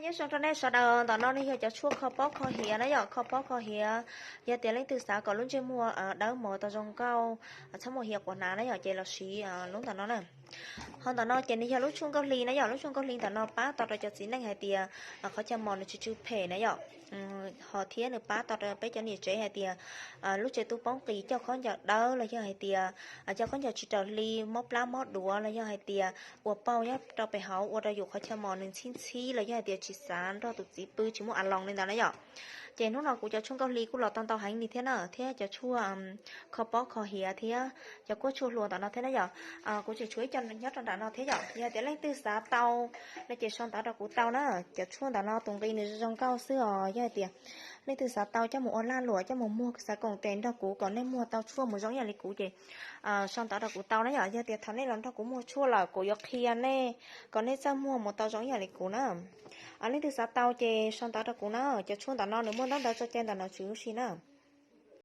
Nyob zoo rau nej sawv daws, ntawm no nws yog cov tshuaj kho pob kho hiav na yom, kho pob kho hiav. Yog tias leej twg xav kom lub ntsej muag dawb mos tau zoo nkauj, txhob muaj hiav quav hnav na yom, ces los siv lub ntawm no na. Ho ntawm no ces nws yog lub tshuaj nkauj hli na yom, lub tshuaj nkauj hli ntawm no pab tau rau cov txiv neej hais tias qhov chaw mos nws tsw tsw phem na yom. Ho thiab nws pab tau rau peb cov niam tsev hais tias lub tsev tu poob qis coj khaub ncaws dawb los yog hais tias coj khaub ncaws tsis raws hli, mob plab mob duav los yog hais tias ua pauj nyob rau pem hauv ua rau yus qhov chaw mos nws ntxhib ntxhib los yog hais tias tsis xav nrog tus txiv pw tsis muaj a loos li ntawd na yom. Ces hnub no kuv cov tshuaj nkauj hli kuj los tau ntau heev li thiab na, thiab cov tshuaj kho pob kho hiav thiab cov kuab tshuaj hlua ntawm no thiab na yom. Kuv tseem tshuav ib co nyob rau nram no thiab yom, yog tias leej twg xav tau no ces sau ntawv rau kuv tau na. Cov tshuaj ntawm no tus nqi nws zoo nkauj xwb os, yog hais tias leej twg xav tau coj mus ua lag luam coj mus muag xav koom tes nrog kuv kom nej muag tau tshuaj mus zoo ib yam li kuv ces sau ntawv rau kuv tau na yom. Yog tias thaum nej los nrog kuv muag tshuaj lawm kuv yuav qhia nej kom nej txawj muag mus tau zoo ib yam li kuv na. Leej twg xav tau ces sau ntawv rau kuv na. Cov tshuaj ntawm no nws muaj ntaub ntawv tso cai ntawm no tswv huv si na.